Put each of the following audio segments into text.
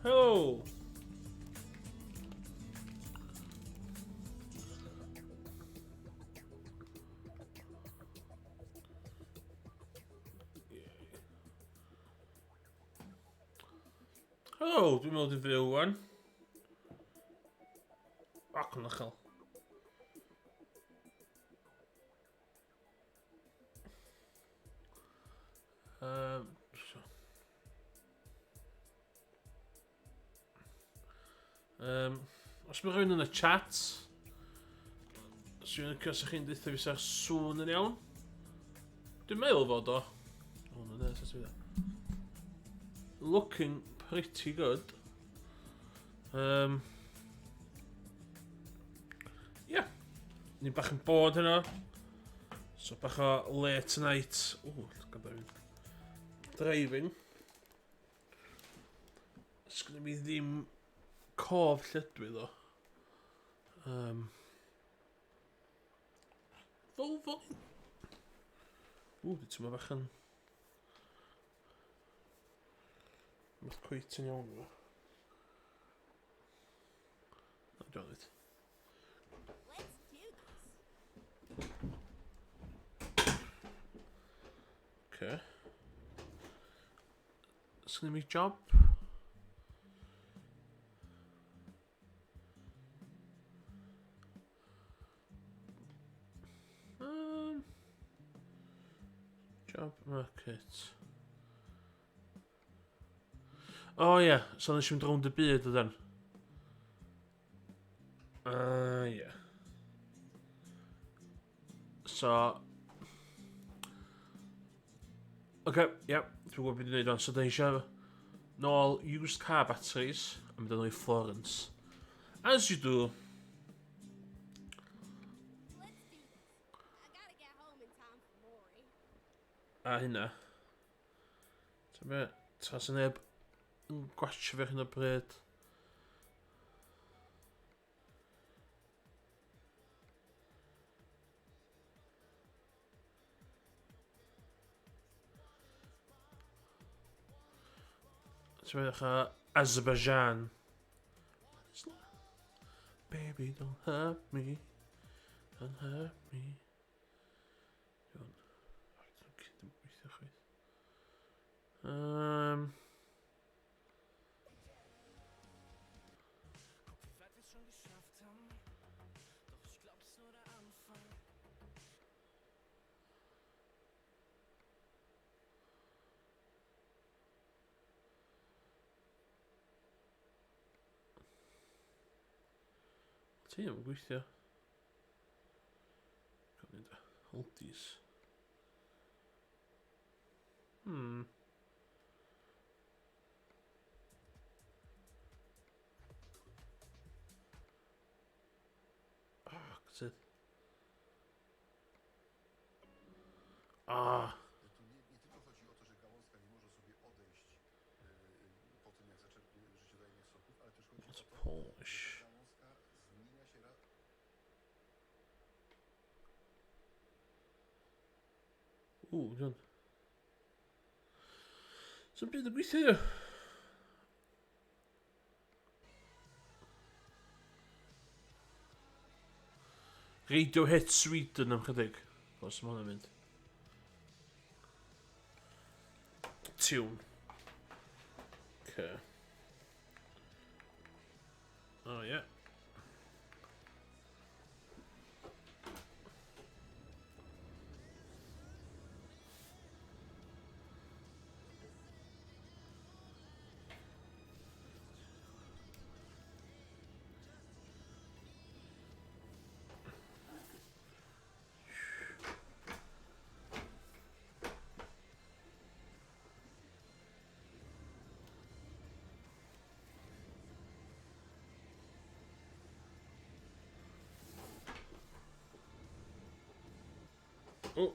Hello! Helo, dwi'n meddwl dwi'n fyw wan. Ac yn uchel. Um, so. Um, os mae rhywun yn y chat, os yw'n licio os ych chi'n dweud fi sa'r sŵn yn iawn. Dwi'n meddwl fod o. O, na, na, na, Looking pretty good. Um, yeah. Ni bach yn bod heno. So bach o late night. O, look at that. Driving. Sgynna mi ddim cof lle ydw i ddo. Um, Volvo. Ww, di ti'n bach yn... Not cweit yn iawn efo. Na, dwi'n dweud. Let's do this. Okay. Sgynna mi job? Um, job market. O oh, ie, yeah. So nes i mynd rownd y byd ydyn. Ah, ie. Yeah. So... Oce, okay, ie, yeah, dwi'n gwybod beth dwi'n gwneud o'n. So, da ni eisiau nôl used car batteries a mynd â nhw i Florence. As you do. Let's do this. I gotta get home in time for Maury. A hynna. Ta be, ta sy'n neb yn gwatio fi ar hyn o bryd. Ti'n meddwl ar Azerbaijan. Baby, don't hurt me. Don't hurt me. Iawn. Right, okay, dim gweithio chwaith. Um, Ti ddim yn gweithio. Oldies. Hmm. Ah, sydd. Ah. Tu nie, nie tylko chodzi o to, że Gałązka nie może sobie odejść e, po tym, jak zaczerpnie życiodajnych soków, ale też chodzi What's o to, Polish? że ta gałązka zmienia się raz... Ww, John. Sa'm byd yn gweithio. Radiohead Sweden am chydig. Os mae hwnna'n mynd. Tune. Okay. Oh, yeah. Oh.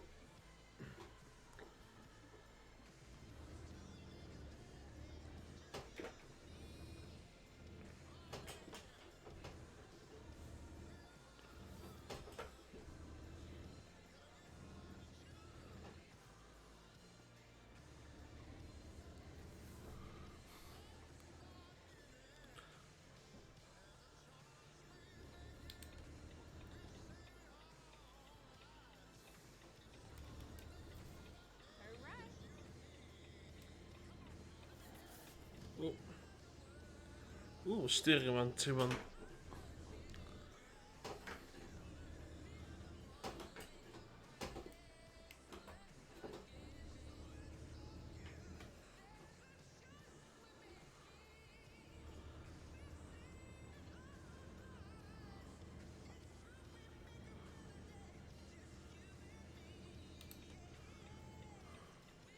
Ww, steering yma'n teimlo'n...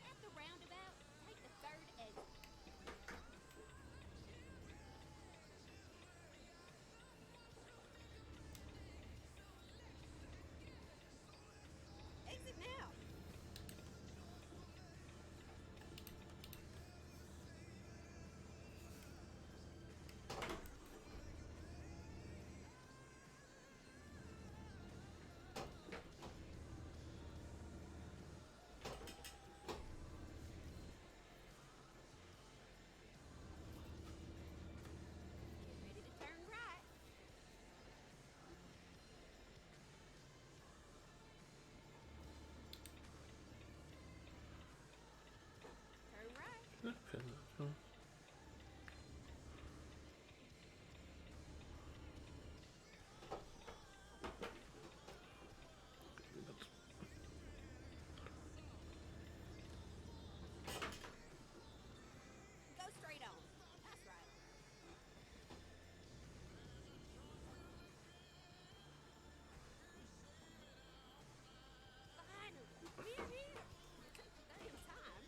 At the roundabout, take the third exit. Exit now. Get ready to turn right. Turn right. Flippin' hell. Go straight on. That's right. Finally, we're here. You took the damn time.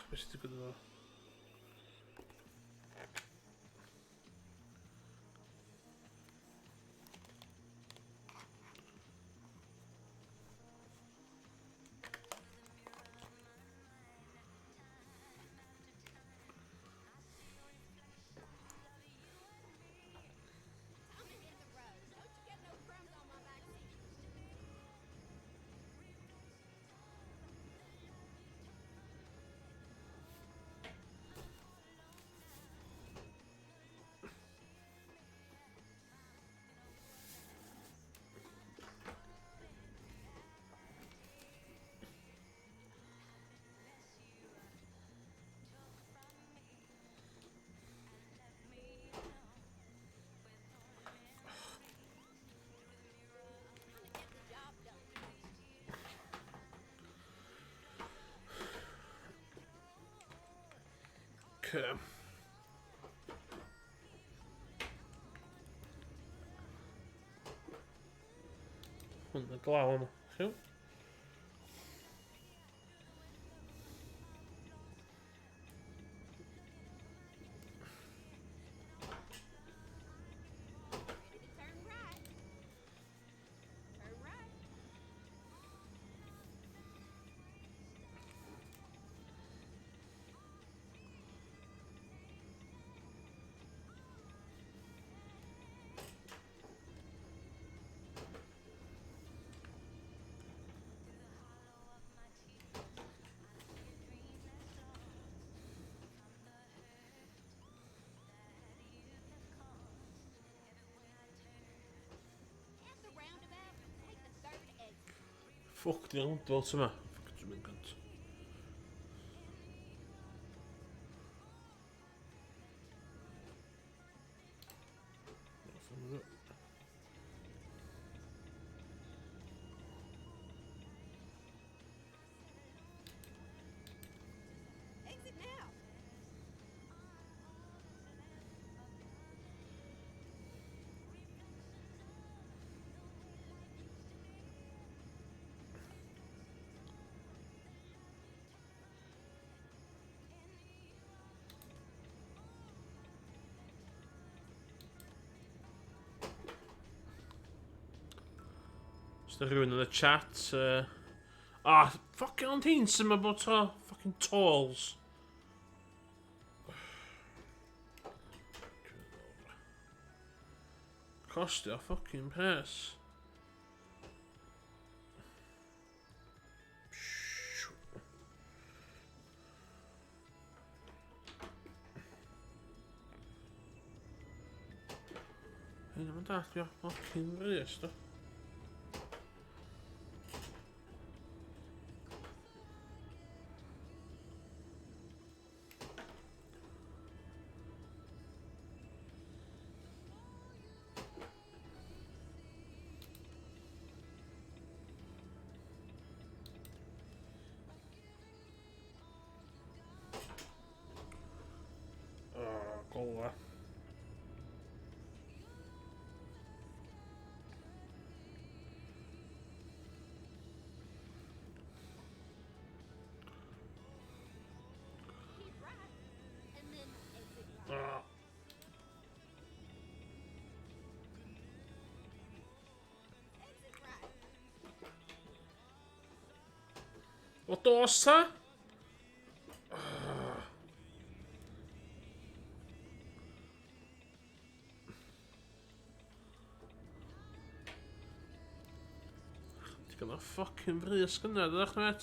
Beth sy'n digwydd efo? Time to hit the road. Don't you get no crumbs on my back seat. Time to get the job done. Okay. Hwn y glaw yma. Chiw? Ready to turn right. Turn right. At the roundabout, take the third exit. Ffwc, di roundabout yma. Ffwc, dwi'n mynd gynt. Exit now. Os na rhywun yn y chat... Ah, fucking ond hyn sy'n ma bod tro. Fucking tolls. Costio fucking pres. Hyn yn dall, ia. Fucking frys, do. Oh, gola. Keep right, and then exit right. Ah. Exit right. O dos ta? Ti'n gael fucking frys gynnar, ydych, met?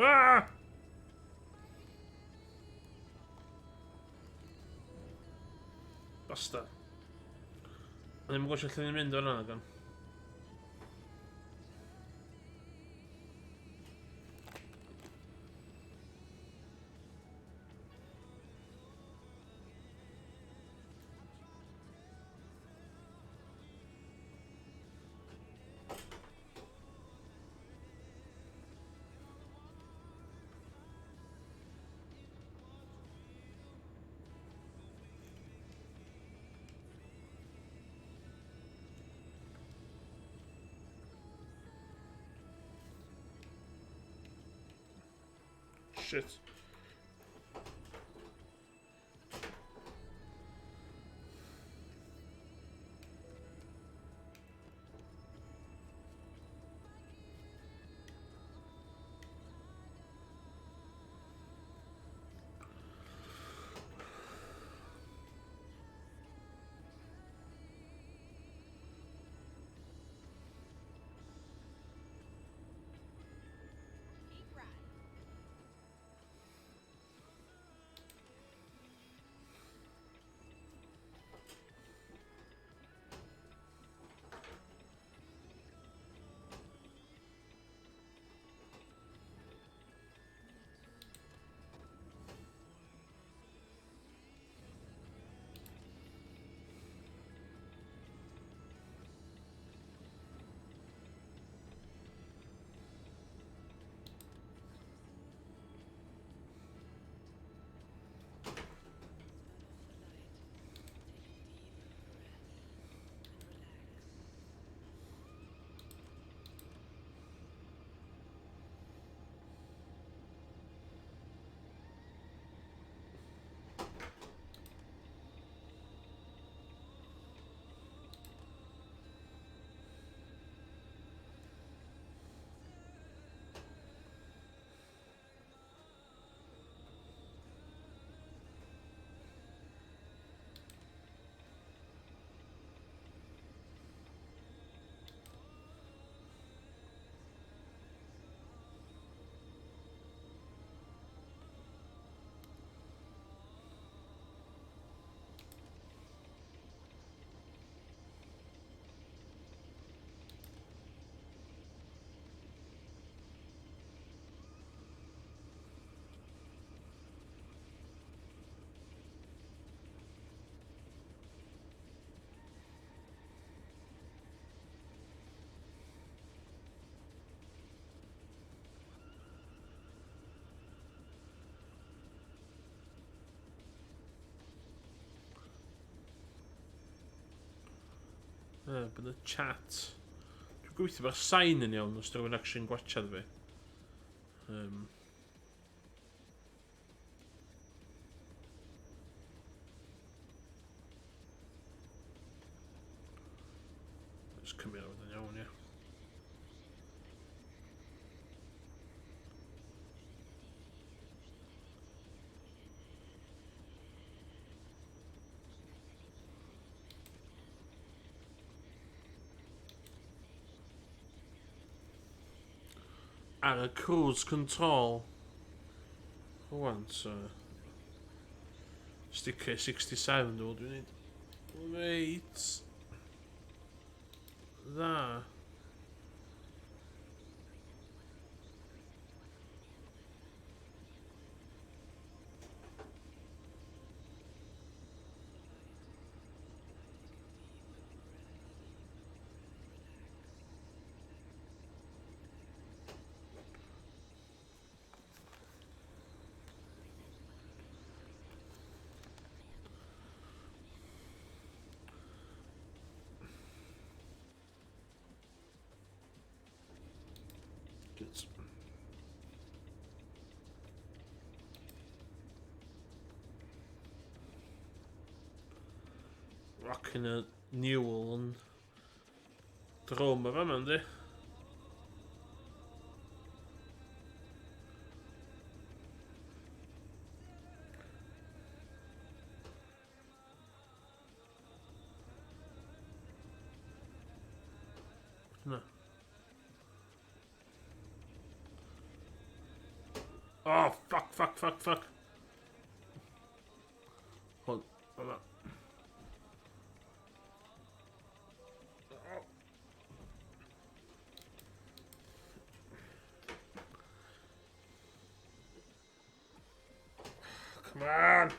Ah! Bastard. O'n i'n gwybod lle ni'n mynd o'n yna, gan. Shit. Keep right. Bydd y chat. Dwi'n gobeithio bod sain yn iawn os rhywun actually'n gwachad fi. Just cymryd o yn iawn, ie. Ar y cruise control. Rwan, so... Sticker 67 dwi'n dwi'n neud. Reit. Dda. Good. Rocking a Newell yn drwm o fama, yndi? Na. Oh, fuck, fuck, fuck, fuck. Hold, hold on. Come on!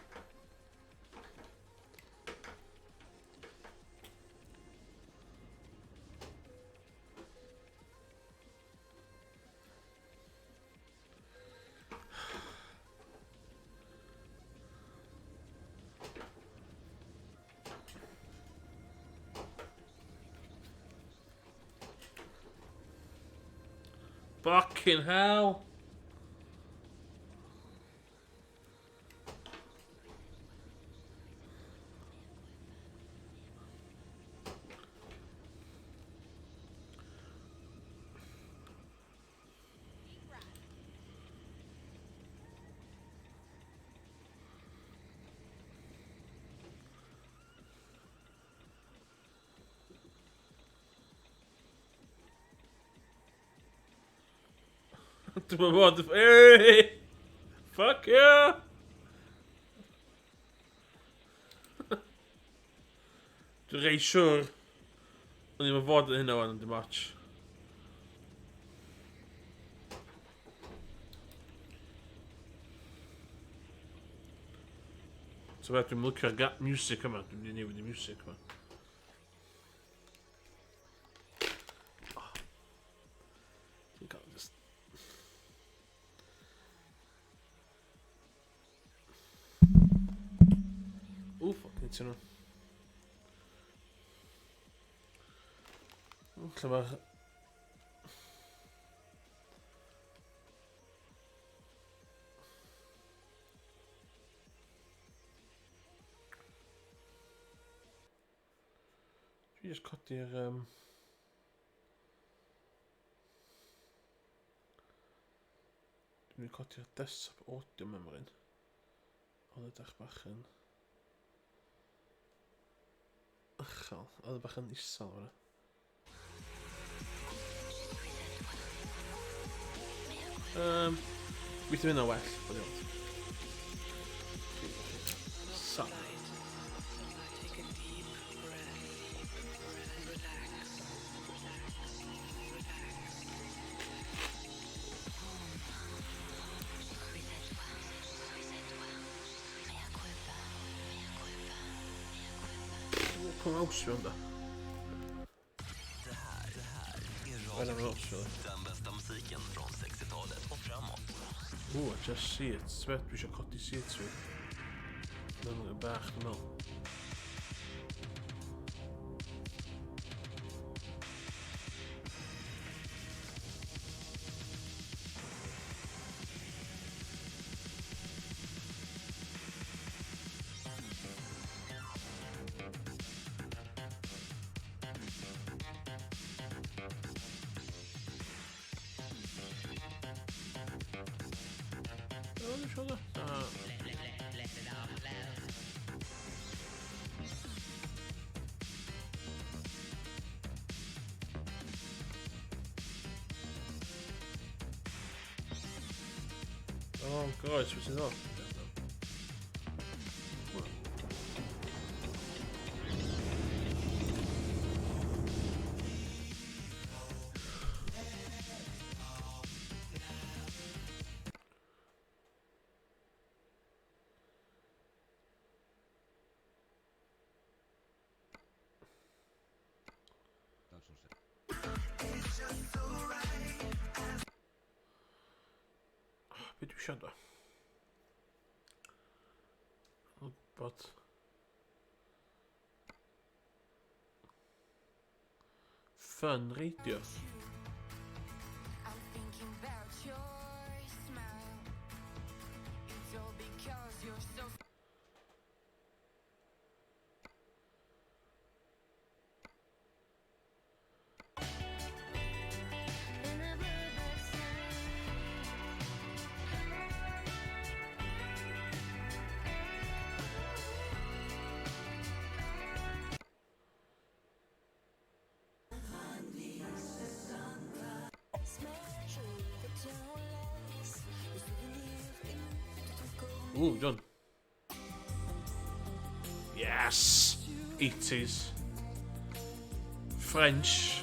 Fucking hell! Dwi'n bod... Hey! Fuck yeah! Dwi'n reit siwr. O'n i'n fod yn hynna wan, dim ots. So beth, dwi'n lycio'r music yma. Dwi'n mynd i newid y music yma. Oh. Dwi'n cael just... Ooh, fucking ti'n nhw. Lle mae'r... Dwi jyst codi'r... Dwi'n mynd i codi'r desktop audio memory. Oedd edrych bach yn... uchel. Oedd e bach yn isel fan'na. Weithio hynna well, bod i fod. So. Pwy mouse fi hwn da? Det här är Vad är det mouse fi? Den bästa musiken från 60-talet och framåt. Ooh, just seats. Svet, dwi eisiau codi seats fi. Mae'n bach, dwi'n meddwl. Dwi'n siŵr da. Oh, goes, beth sy'n ddod? Be dwi eisiau da? Dwi'n gwybod. Fun Radio. I'm thinking about your smile. It's all because you're so In the bluebird sing. Ooh, John. Yes! 80s. French.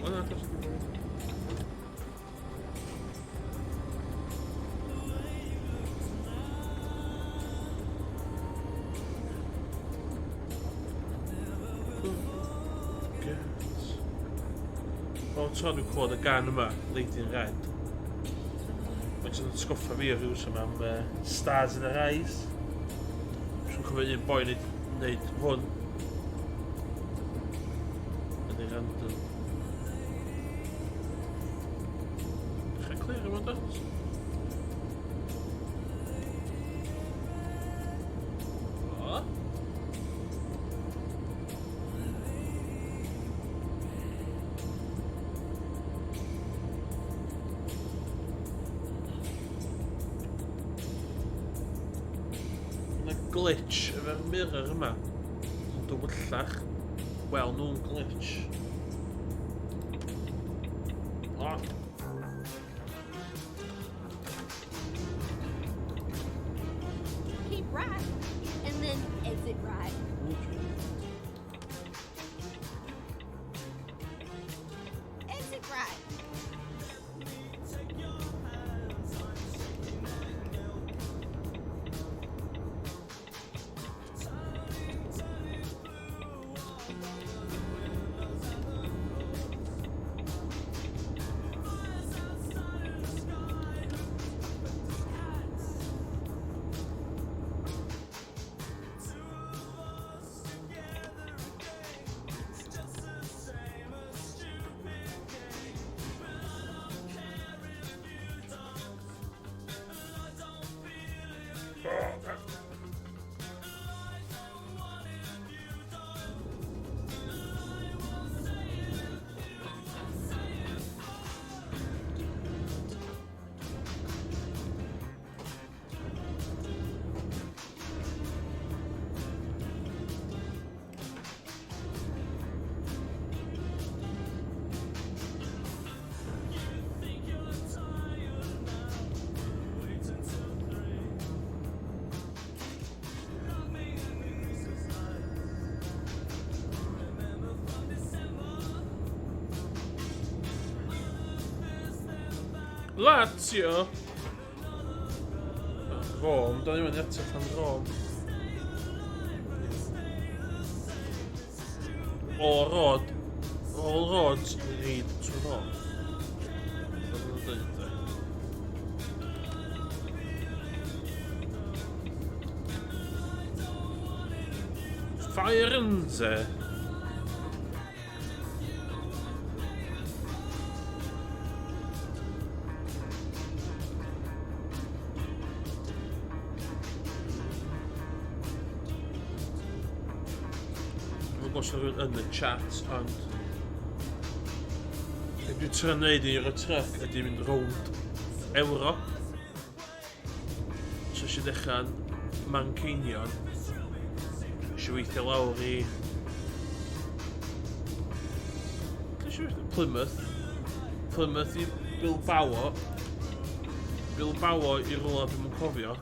O, na, dros- Forget. Bob tro dwi'n clywed y gan yma, Lady in Red, mae'n jyst yn atgoffa fi o rhyw sy'n am Stars in Her Eyes. Dwi'n cofio un boi neud, neud hwn. Yn ei random. Dechrau clir yma, dot? O? Mae glitch efo'r mirror yma. Yn dywyllach. Wel, nhw'n glitch. O! Keep right, and then exit right. Exit right. Lazio! Rome, da ni wedi ateb am Rome. All road, all roads lead to Rome. Dyna nhw'n dweud, de. Firenze. Dwi'n gwybod rhywun yn y chat, ond... Be dwi'n trio neud yn Euro Truck ydy mynd rownd Ewrop. So eisiau dechrau yn Manceinion. Eisiau weithio lawr i... Eisiau weithio Plymouth. Plymouth i Bilbao. Bilbao i rwla dwi'm yn cofio.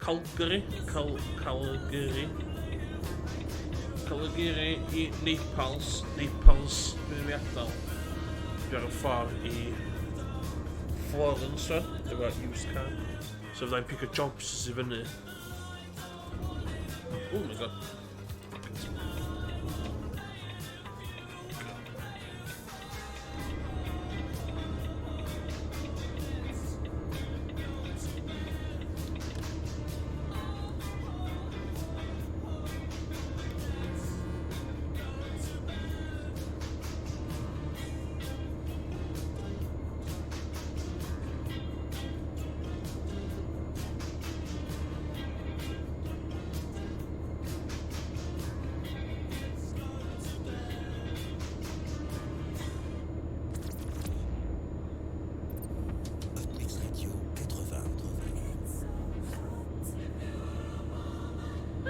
Calgary, Cal Calgary, Calgary i Naples, Naples, dwi'n mynd i adael. Dwi ar y ffordd i Florence, rwan, efo used car. So fyddai'n pick jobs i fyny. Oh my god. Hotmix Radio 80.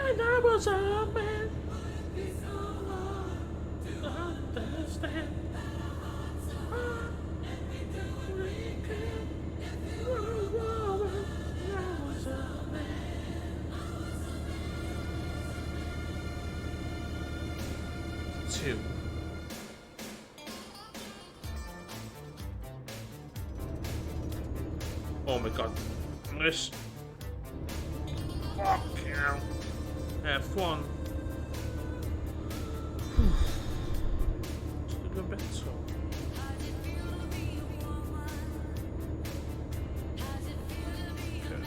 And I was a man. Understand. I was a man. Two. Oh my god. This. Fuck hell. F1. Dwi'n betrol. Okay.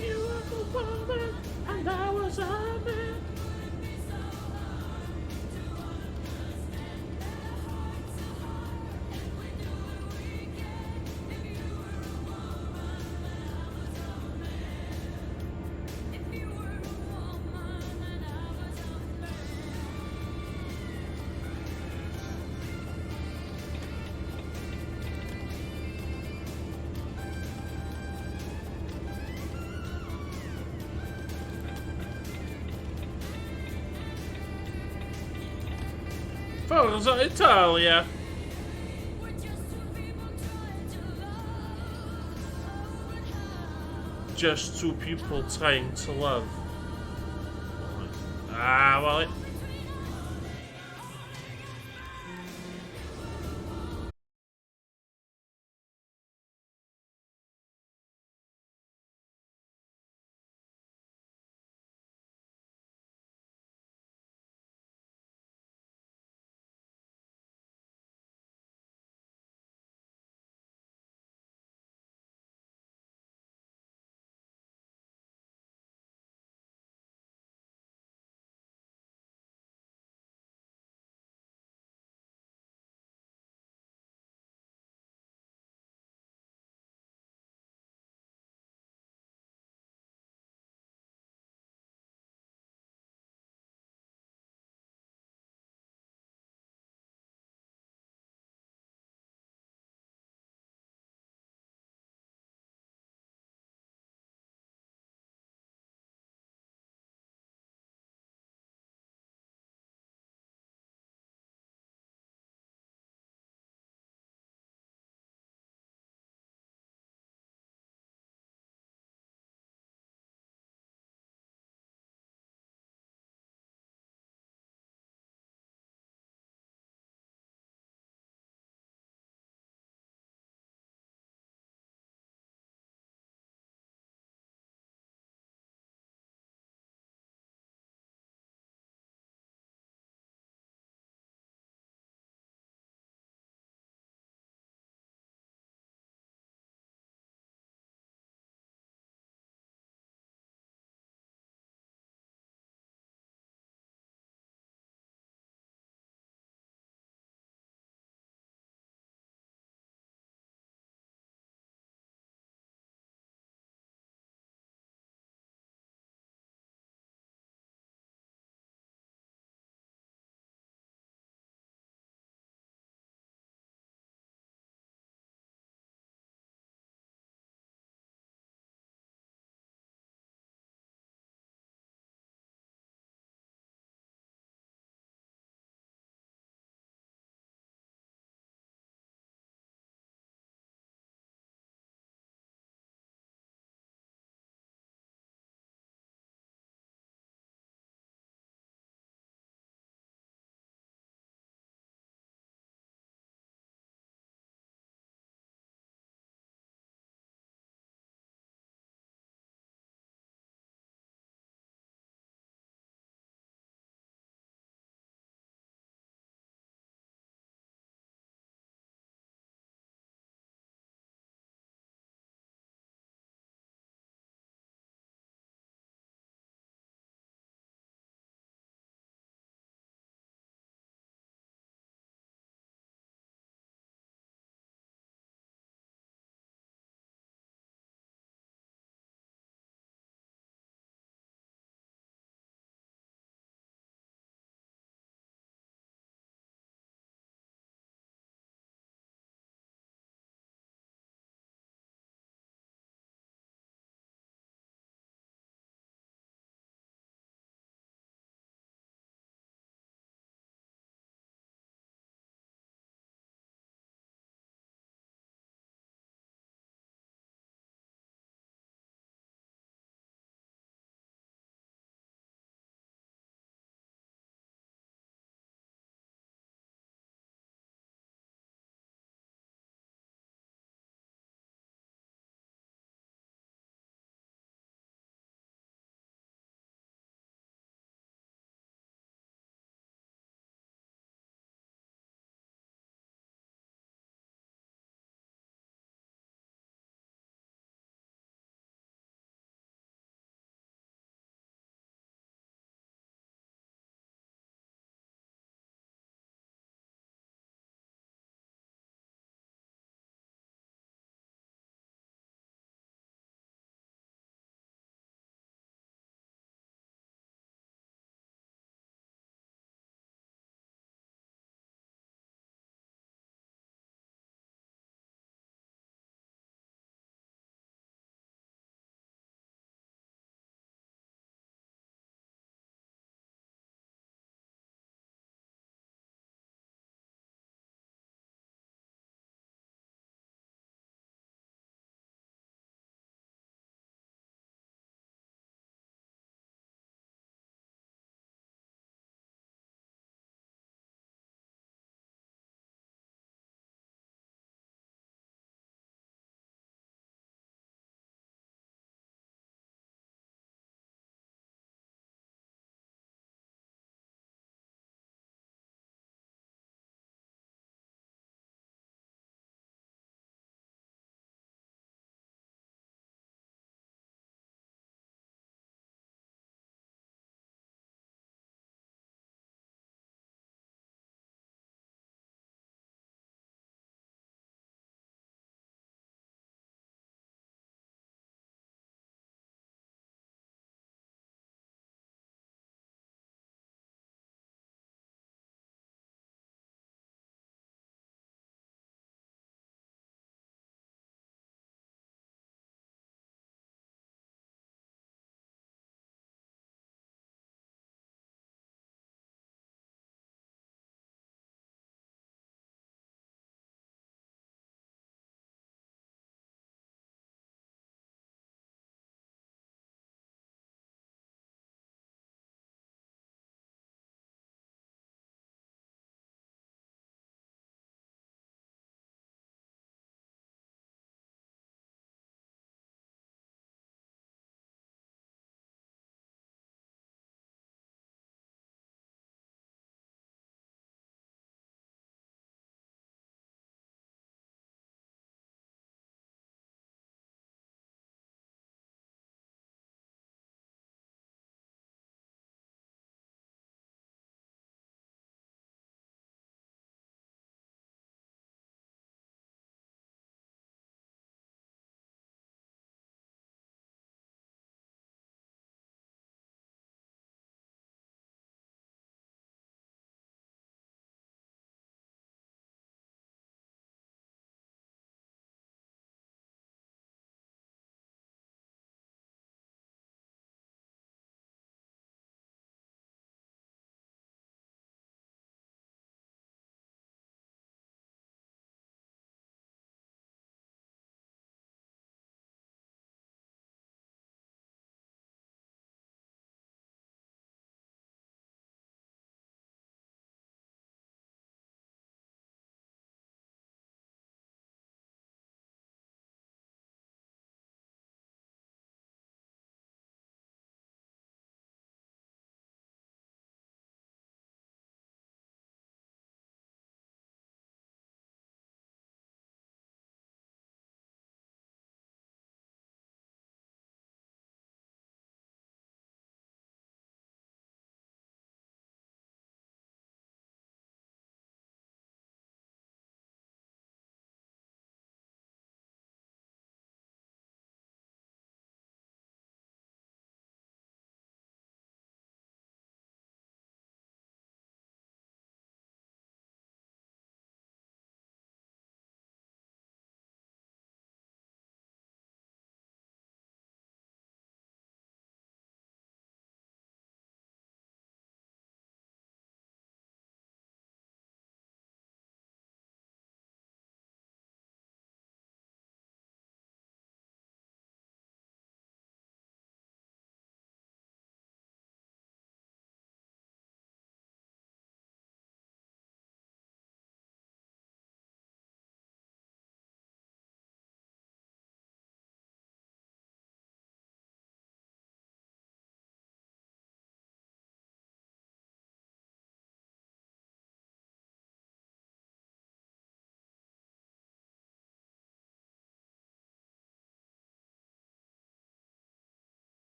You were the woman, and I was a man. Forza Italia! Just two people trying to love. Ah, well, it...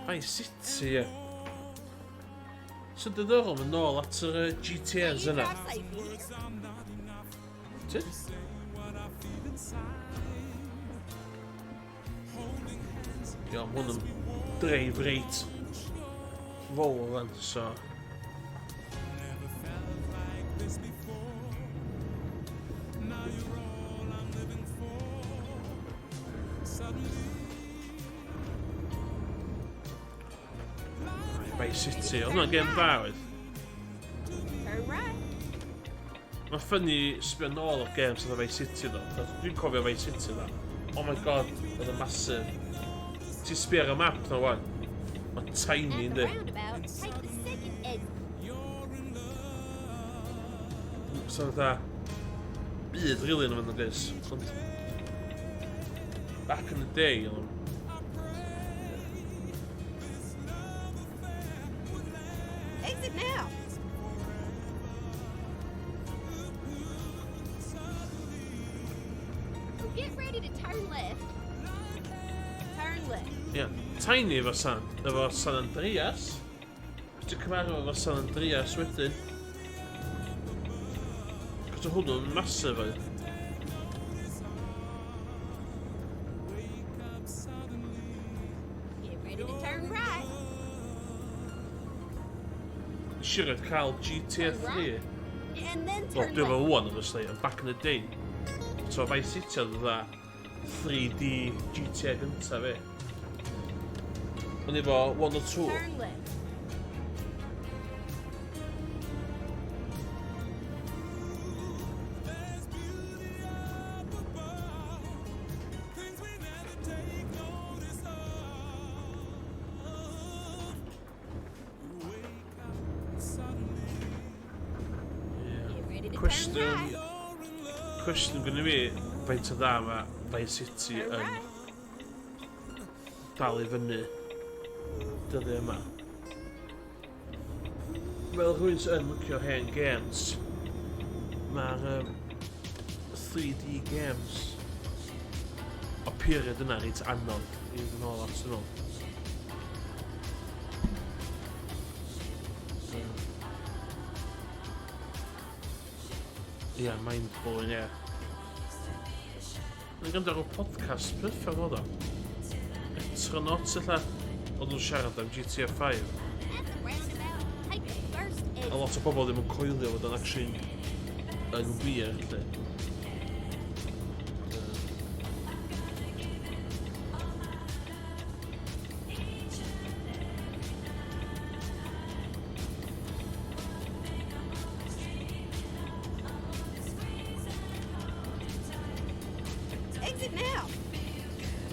Vice City, ie. So diddorol mynd nôl at yr GTAs yna. Ti? Iawn, hwn yn dreif reit fawr fan, so... Vice City, oedd hwnna'n gêm dda oedd? Mae'n ffynnu sbio nôl o'r gêm sydd o Vice City ddo. Dwi'n cofio Vice City dda. Oh my god, oedd yn massive. Ti'n sbio ar y map na wan. Mae'n tiny yndi. So fatha byd rili yn fod yn gys. Ond back in the day, oedd o'n Exit now. Get ready to turn left. Turn left. Ie. Yeah. Tiny efo San, efo San Andreas. Ti'n cyfarfod efo San Andreas wedyn. Cos o hwnnw'n massive oedd. Get ready to turn right. Siarad cael GTA 3. And then Wel, turn dwi'n efo left. wan, obviously, and back in the day. So Vice City oedd dda 3D GTA gyntaf fi. O'n i efo 1 or 2. Turn left. Yeah. Get ready to turn Cwestiwn... right. Cwestiwn gynnu fi, faint o dda mae Vice City Turn yn right. dal i fyny dyddiau yma. Fel rhywun sy'n yn licio hen games, mae'r 3D games o period yna reit anodd i fynd yn ôl at nhw. Ie, mind blowing, ie. Mae'n gwrando ar y podcast perffaith oedd o. Etronauts ella. Oedd nhw'n siarad am GTA 5. At the roundabout, take the first A exit. lot o bobl ddim yn coelio fod o'n actually yn wir, lle. Exit now.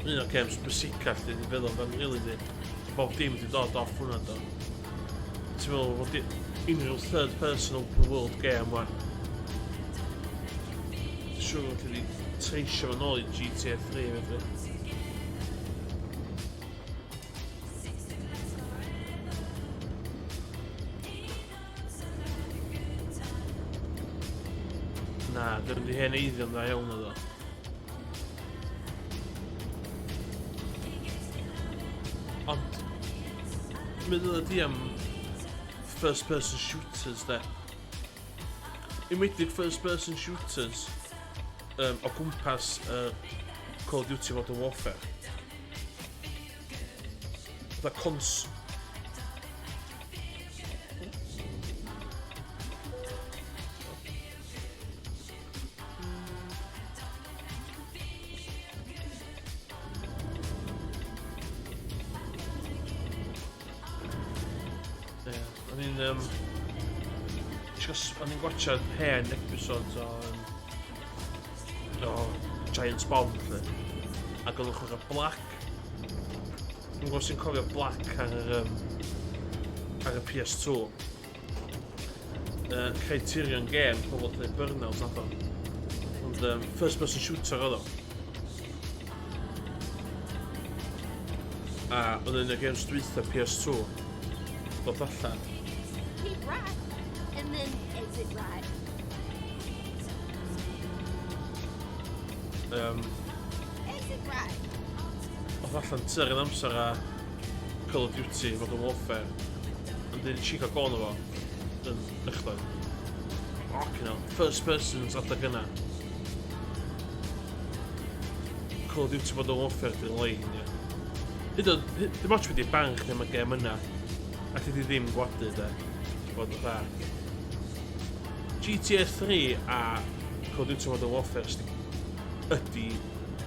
Un o'r games bwysica lle ni feddwl amdano really di. Bob dim wedi dod off hwnna do. Ti'n meddwl fod unrhyw third person open world game wan. Siŵr fod wedi treisio fo nôl i GTA 3 felly. Na, dyn nhw wedi hen eiddio'n dda iawn oedd o. Ond, meddwl ydi am first person shooters de. Enwedig first person shooters o gwmpas Call of Duty Modern Warfare. Fatha cons... Ie, o'n i'n... Just, o'n i'n gwachad hen episodes o Giant Bomb, lle. Ac oedd yn chwarae Black. Dwi'n gwybod sy'n cofio Black ar y PS2. Criterion Game, pobl wedi gwneud Burnout nath o. Ond first person shooter oedd o. A oedd yn y games dwytha PS2. Dod allan. Keep right, and then exit right. Exit right. Oedd allan tua'r un amser a Call of Duty, Modern Warfare. Ond dyn ni cael gôn o fo yn dechrau. Fucking hell. First persons adag yna. Call of Duty Modern Warfare di'r lein, ie. Hyd yn oed, dim ots wedi bang chdi am y gêm yna. A ti di ddim gwadu, de. Bod fatha... GTA 3 a Call of Duty Modern Warfare ydy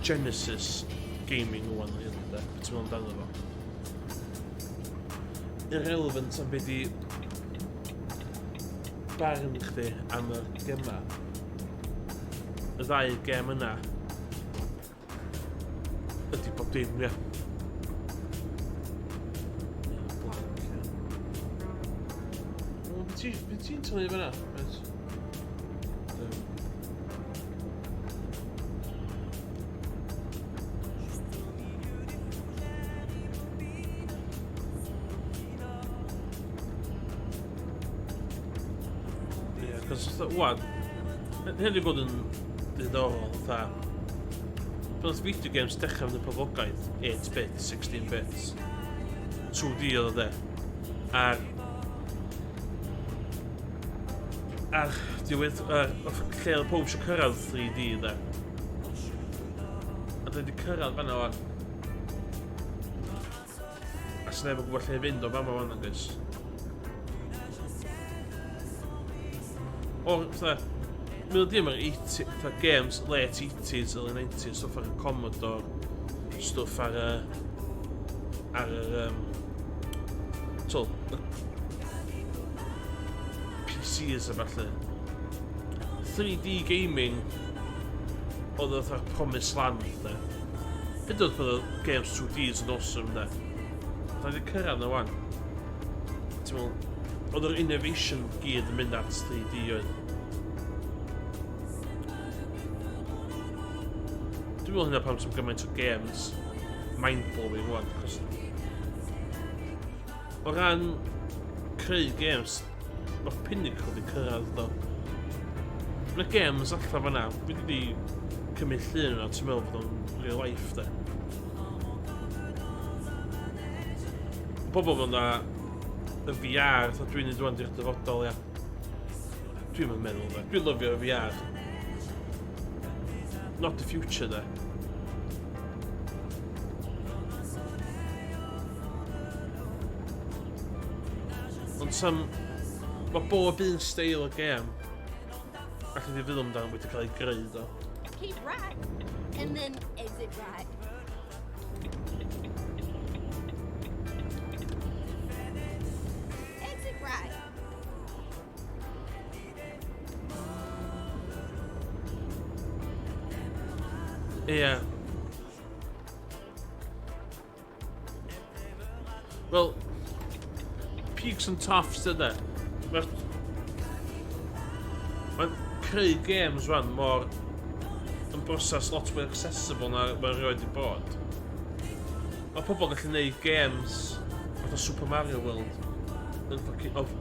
Genesis gaming wan, really, de. Beth ti'n meddwl amdano fo? Irrelevant am beth di barn chdi am y gema. Y ddau gem yna ydy bob dim, ie. Be ti'n tynnu fyna? Ie, cos fatha, wan, hyn wedi bod yn ddiddorol, fatha, pan oedd video games dechrau fynd yn poblogaidd, 8-bit, 16-bit, 2D oedd o de, a'r ar diwedd, ar, lle oedd pob eisiau cyrraedd 3D de. A dwi wedi cyrraedd fanna wan. A sy'n neb yn gwybod lle i fynd o fama wan, agos. O, fatha, mi ddim yr 80, fatha games late 80s, early 90s, stwff ar y Commodore, stwff ar y... ar yr... Um, so, y PCs a falle. 3D gaming oedd fatha'r promised land, de. Hyd yn oed pan oedd games 2Ds yn awesome, de. Da wedi cyrraedd na wan. Ti'n meddwl, oedd yr innovation gyd yn mynd at 3D oedd. Dwi'n meddwl hynna pam sy'n gymaint o games mind-blowing wan, cos o ran creu games, mae'r pinnacle wedi cyrraedd do. Mae games allan fanna, fi wedi cymryd llun yna, ti'n meddwl bod o'n real life de. Pobl fel na, y VR, fatha dwi'n neud rwan di'r dyfodol, ia. Dwi'n yn meddwl, de. Dwi'n lyfio y VR. Not the future, de. Ond sam... Mae bob un steil o gêm allan di feddwl amdano wedi cael ei greu, do. Keep right, and then exit right. Exit right. Ie. Yeah. Wel, peaks and troughs dyna. Mae'r... Mae creu games rwan mor yn broses lot mwy accessible na mae rioed wedi bod. Mae pobl yn gallu gwneud games fatha Super Mario World yn fucking, of,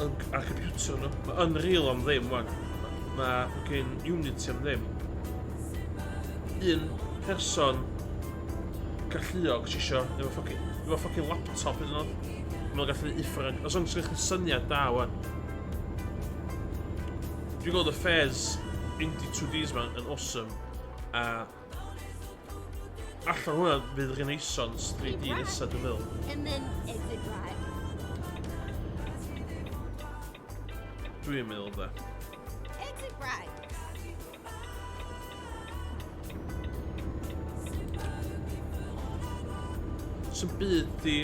yn, ar computer nhw. Mae Unreal am ddim wan. Mae fucking Unity am ddim. Un person galluog sy isio efo fucking, efo fucking laptop hyd yn oed. Mae'n gallu uffern. Os o'n chi syniad da wan. Dwi'n gweld y Fez Indie 2Ds ma yn awesome. A allan hwnna fydd Renaissance 3D nesa dwi'n meddwl. And then exit right. Dwi'n meddwl da. Exit right. Sy'n byd di...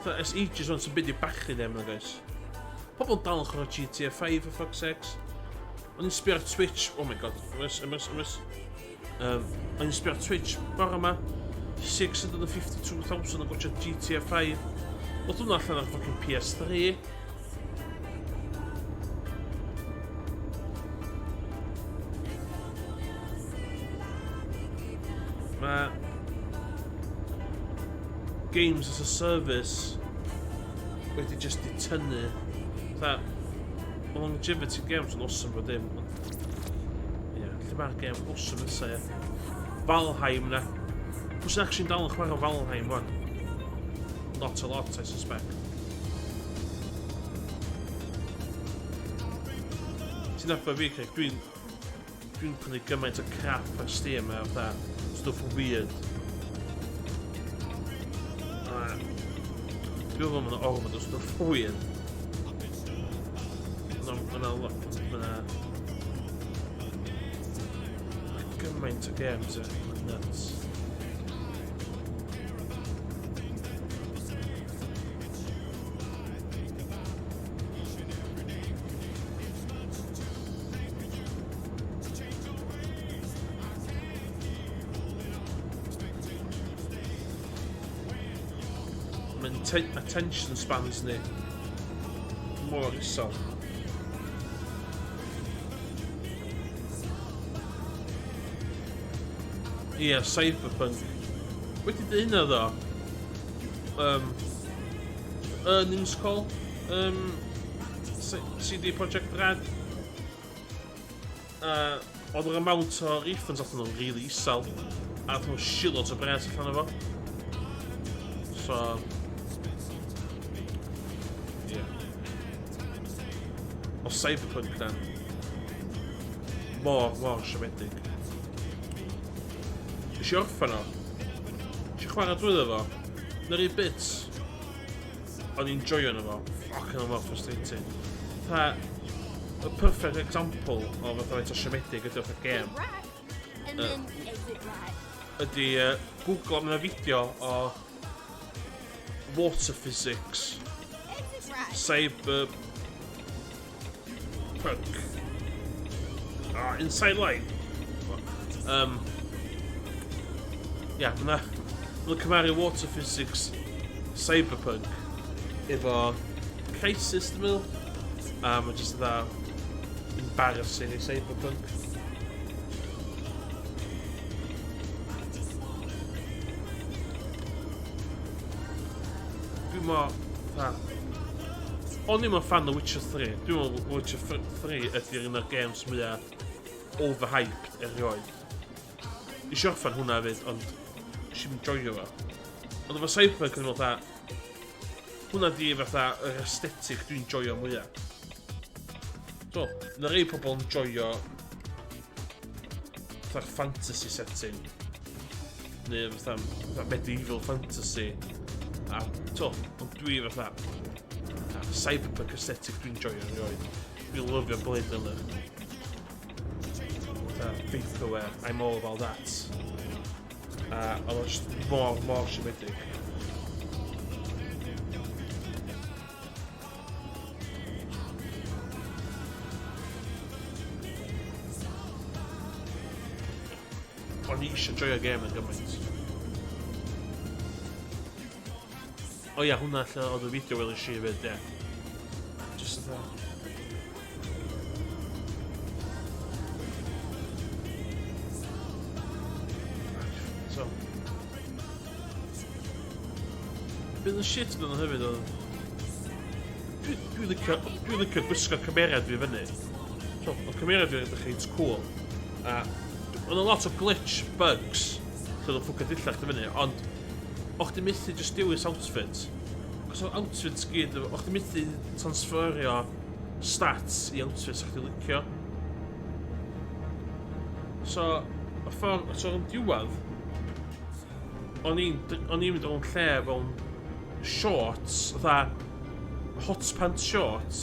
Fatha, ers ages o'n sy'n byd i bachu ddim yna, guys. Pobl dal yn chwarae GTA 5, for fuck's sakes. O'n i'n sbio ar Twitch... Oh my god, ymys, ymys, ymys. O'n i'n sbio ar Twitch bore yma. 652,000 yn gwachio GTA 5. Oedd hwnna allan ar fucking PS3. Mae games as a service wedi just di tynnu. Fatha, mae longevity games yn awesome bod dim. Ond, ie, lle mae'r game awesome nesa, ie. Valheim na. Pwy sy'n actually'n dal yn chwarae Valheim wan? Not a lot, I suspect. Ti'n nabod fi, Craig, dwi'n dwi'n prynu gymaint o crap ar Steam a fatha stwff weird. A dwi'n meddwl mae'n ormod o stwff weird. Mae'n ma gymaint o games, e. Mae'n nuts. Mae'n attention spans ni mor isel. Ie, yeah, Cyberpunk. Wedi dweud hynna ddo. Um, earnings call. Um, CD Projekt Red. Oedd yr amount o refunds allan nhw'n really isel. A nath nhw shitloads o bres allan o fo. So... Yeah. O Cyberpunk na. Mor, mor siomedig. Nes i orffen o. Nes i chwarae drwyddo fo. Na'r un bits o'n i'n joio yno fo. Fucking hell, mor frustrating. Fatha, y perfect example o fatha faint o siomedig ydy fatha gêm. Ydy uh, Google am yna fideo o water physics cyber punk ah, inside line um, ia, yeah, yna Mae'n cymharu water physics cyberpunk efo Crisis, dwi'n meddwl. A mae'n just dda embarrassing i cyberpunk. Dwi'n mor... Fatha... O'n i'm yn fan o Witcher 3. Dwi'n meddwl Witcher 3 ydy'r un o'r games mwyaf overhyped erioed. Nes i orffen hwnna hefyd, ond nes i'm joio fo. Ond efo Cyberpunk yn meddwl fatha, hwnna di fatha yr aesthetic dwi'n joio mwyaf. So, na rei pobl yn joio fatha'r fantasy setting. Neu fatha, fatha medieval fantasy. A, to, ond dwi fatha, cyberpunk aesthetic dwi'n joio erioed. Dwi'n lyfio Blade Runner. Fatha vaporware, I'm all about that. A oedd o'n just mor, mor siomedig. O'n i eisiau joio gêm yn gymaint. O ia, hwnna lle oedd y fideo welis i hefyd, ie. Just that. So. Bydd yn shit yn hefyd oedd... Dwi'n dwi licio, dwi licio gwisgo cymeriad fi fyny. So, oedd cymeriad fi edrych reit cool. A oedd lot o glitch bugs lle oedd o'n ffwcio dillad chdi fyny, ond o'ch di methu just dewis outfit. Cos oedd outfits gyd, o'ch di methu transferio stats i outfits o'ch di licio. So, y ffordd, so yn diwedd, o'n i'n o'n i'n mynd o'n lle fewn shorts, fatha hot pants shorts,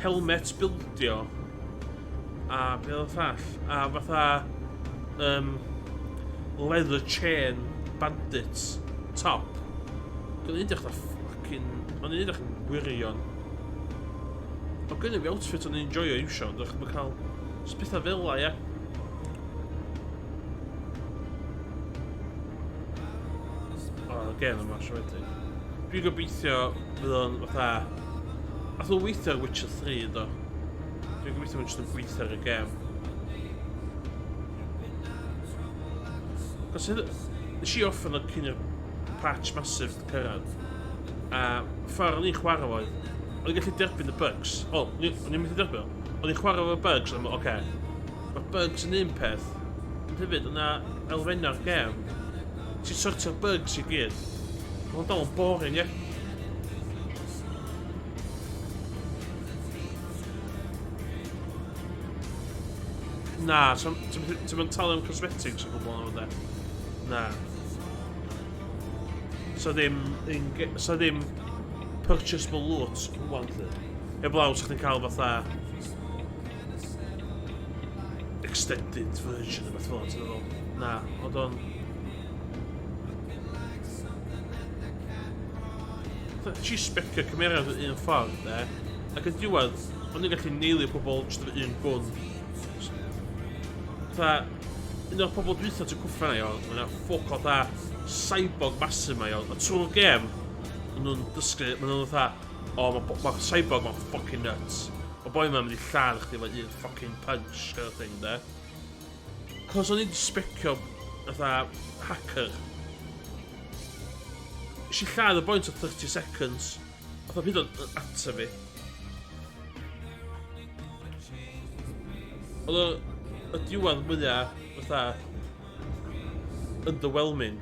helmet bildio, a be oedd y llall, a fatha um, leather chain bandit top. O'n i'n edrych fatha fucking... O'n i'n edrych yn wirion. Oedd gynnu fi outfit o'n i'n enjoyo iwsio, ond o'ch cael just pethau fel la, ie. O, oh, gen yma, siomedig. Dwi'n gobeithio fydd o'n fatha... Ath o'n weithio ar Witcher 3, do. Dwi'n gobeithio mae'n just yn gweithio ar y gem. Cos nes i orffen o cyn i'r patch massive cyrraedd. A ffordd o'n i'n chwarae fo oedd, o'n i'n gallu derbyn y bugs. O, o'n i'n methu derbyn o. O'n i'n chwarae fo bugs, o'n i'n oce. Okay. Mae bugs yn un peth, ond hefyd yna elfennau'r gêm. Ti'n sortio'r bugs i gyd. Mae'n dal yn boring, ie. Na, ti'n mynd talu am cosmetics o gwbl yn de. Na. So ddim, so ddim purchasable loot wan, lle. Heblaw, sa chdi'n cael fatha extended version o beth fel ti'n meddwl. Na, ond o'n... Ti specio cymeriad yn un ffordd, de, ac yn diwedd, o'n i'n gallu neilio pobl jyst efo un gwn. Fatha, un o'r pobl dwytha ti'n cwffio na, iawn, mae'n ffwc o fatha cyborg massive ma, iawn. A trwy'r gêm, maen nhw'n dysgu, maen nhw'n fatha, o, mae ma cyborg ma'n fucking nuts. Mae boi ma'n mynd i lladd chdi efo un fucking punch, kind of thing, de. Cos o'n i'n specio fatha hacker. Nes i lladd y boi o 30 seconds. Fatha pryd o'n ato fi. Oedd o y diwedd mwyaf fatha underwhelming.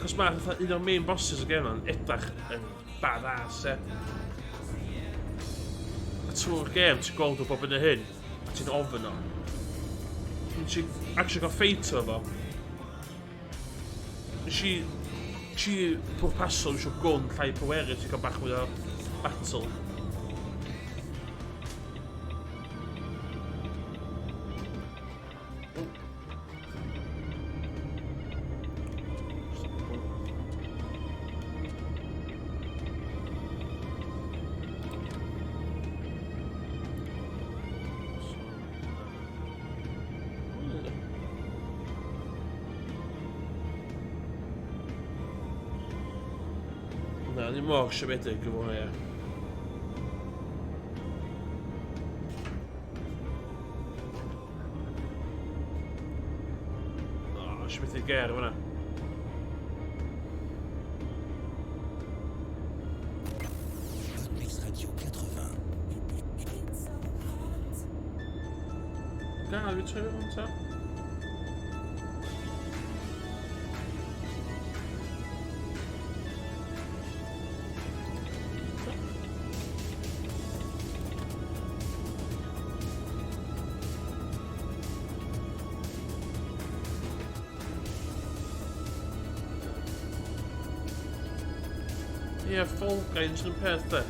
Cos mae fatha un o'r main bosses y gêm yn edrych yn badass, e. A trwy'r gêm ti'n gweld o bob yn y hyn, a ti'n ofyn o. Nes i actually gael ffeit o fo. Nes i... Nes i pwrpasol eisiau gwn llai pwerus i gael bach mwy o battle. Na, ni mor siomedig efo hwnna, ie. O, oh, methu ger fyna. Hotmix Radio 80. Ga, fi troi fewn ta? Ie, Fall Guys yn peth de.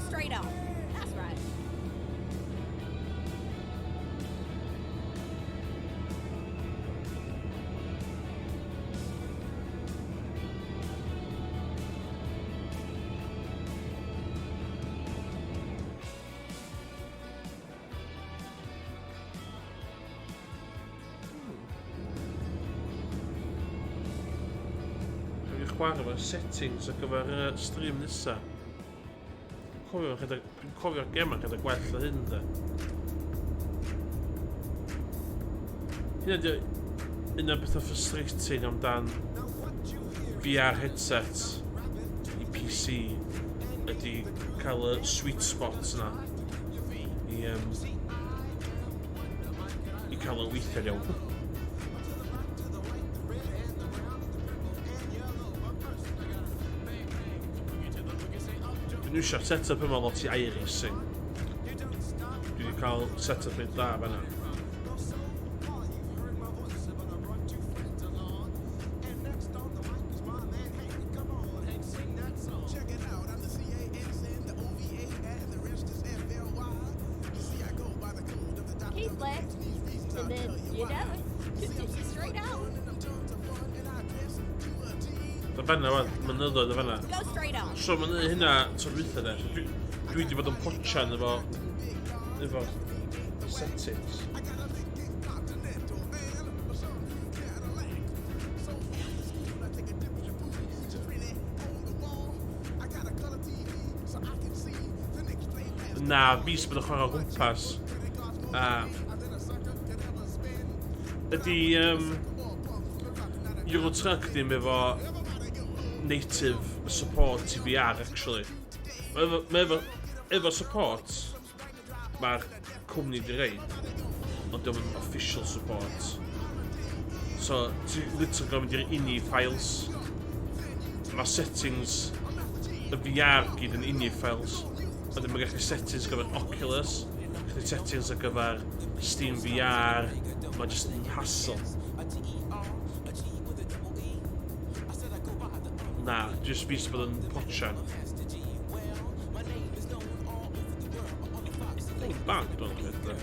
Go straight on. That's right. Rhaid fi chwarae efo'r settings ar gyfer y stream nesa. Cofio rhedeg, dwi'n cofio'r gemau rhedeg gwell na hyn de. Hynna di un o'r pethau frustrating amdan VR headset i PC ydy cael y sweet spot yna i, i cael o weithio'n iawn. Dwi'n iwsio'r setup yma lot i iRacing. Dwi wedi cael setup reit dda fanna. Keep left, and then you know it. Straight on. Da fanna wan, mynyddoedd o fanna. Go straight on. So mae'n neud hynna tro dwytha de. So dwi wedi bod yn potsian efo settings. Na, fi sy'n bod yn chwarae o gwmpas. A ydy Euro Truck ddim efo native support i VR, actually. Mae efo support, mae'r cwmni di reid, ond diolch yn official support. So, ti literally gorfod mynd i'r ini files. Mae settings y VR gyd yn ini files. A ddim yn gallu settings gyfer Oculus, gallu settings ar gyfer Steam VR, mae just yn hassle. Na, just fi sy'n bod yn potsian. Oh, bad, dwi'n credu.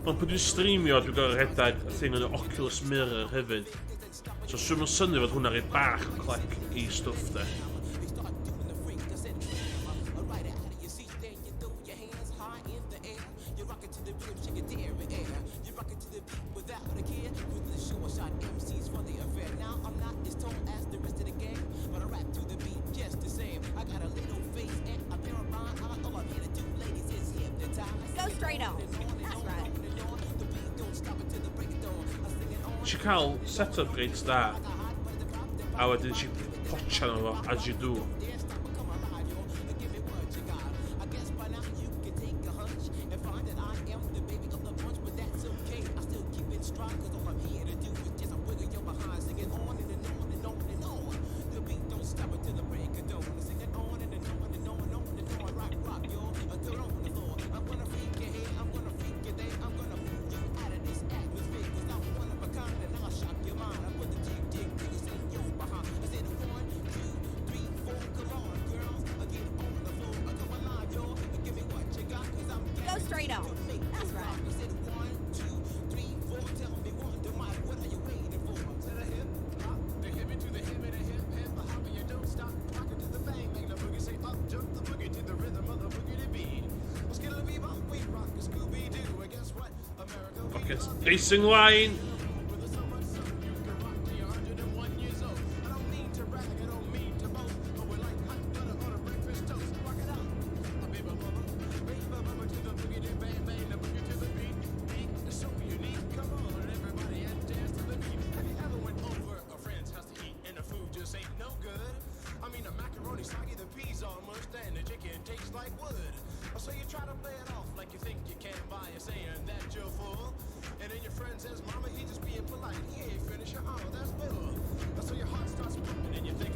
Ond pan dwi'n streamio, dwi'n gorfod rhedeg y thing yn y Oculus Mirror hefyd. So, swn i'n synnu fod hwnna rhaid bach o clec i stwff de. Go straight on. That's right. Ti cael set-up reit da, a wedyn ti potsian efo, as you do. Go straight on. That's right. Fuck it. Racing line!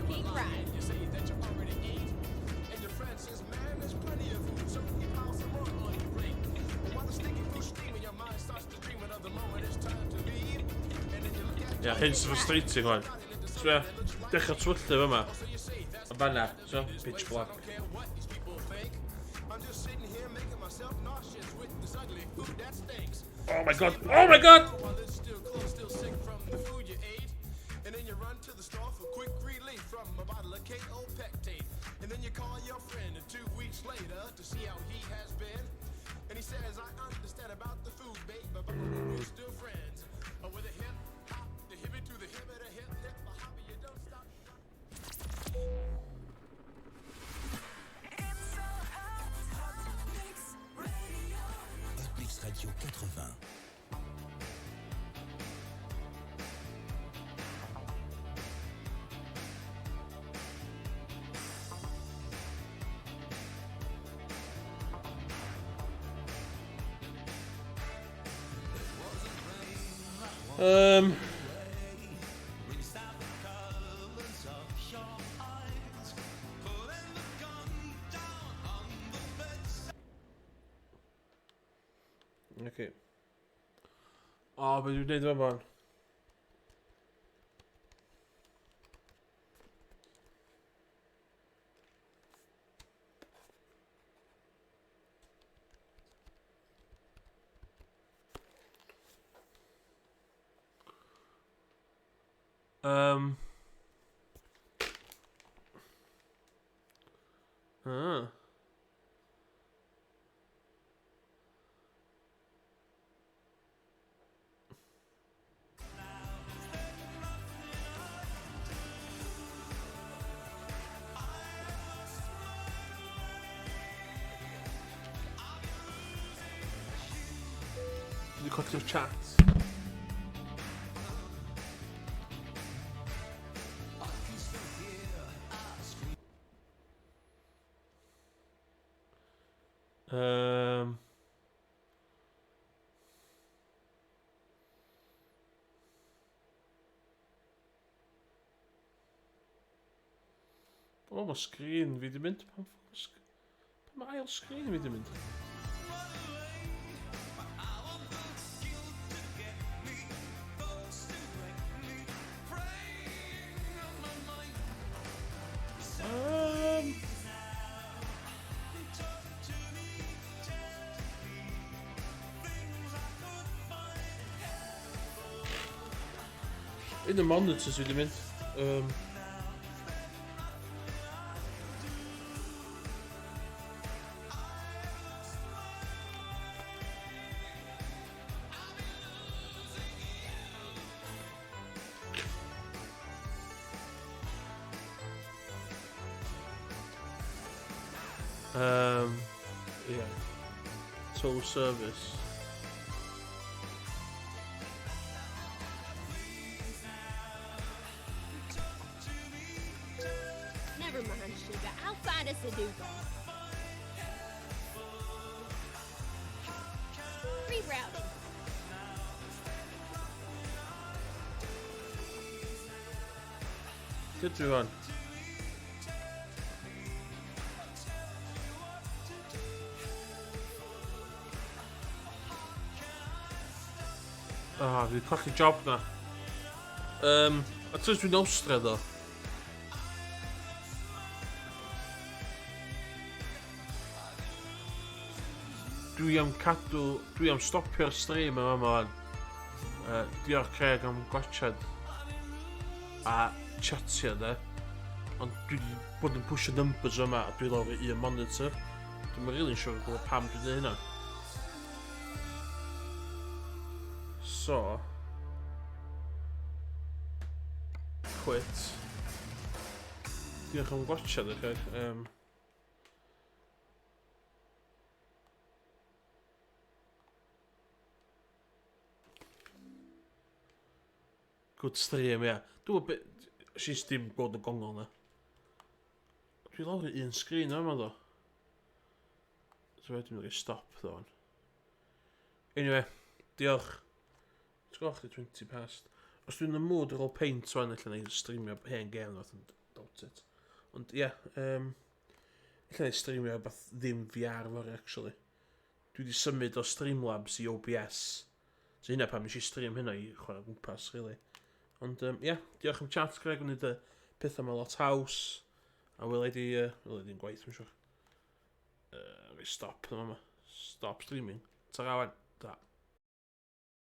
Keep right. Ia, hyn sy'n frustrating wan. Sbia, dechrau twyllu fyma. A fanna, so, pitch black. Oh my god, oh my god! Hotmix Radio 80. Okay. O, be dwi'n gwneud fan fan? Um. Ah. Dwi 'di colli'r chat. Um. O, mae sgrin fi di mynd. Pam pam mae ail sgrin fi di mynd? Um, Un y monitors wedi mynd. Um, Um, yeah. Total service. Never mind, sugar. I'll find us a new one. Rerouting. Good dwi fan. Ah, fi 'di colli job na. Um, a tys dwi'n Awstria ddo. Dwi am cadw... Dwi am stopio'r stream yma yma fan. Diolch Craig am gwachad a chatio de. Ond dwi wedi bod yn pwysio numbers yma a dwi lawr i un monitor. Dwi'n rili'n siŵr gwybod pam dwi'n gwneud hynna. So... Quit. Diolch am gwachad, okay. Good stream, ia. Yeah. Dwi'n gwybod be... She's dim gweld y gongol na. Dwi lawr i un sgrin yma ddo. So dwi'n mynd i stop ddo. Anyway, diolch. Ti'n gweld chdi 20 past. Os dwi'n y mood ar ôl paint wan, allan ni streamio hen gêm fath yn doubt it. Ond ie, yeah, allan ni streamio beth ddim VR fory, actually. Dwi wedi symud o Streamlabs i OBS. So hynna pam nes i stream hynna i chwarae gwmpas, really. Ond, ie, yeah, diolch am chat, Greg, wneud y pethau yma lot haws. A wela i di, wela i di'n gwaith, mae'n siŵr. Rhoi stop yma. Stop streaming. Ta-ra wan.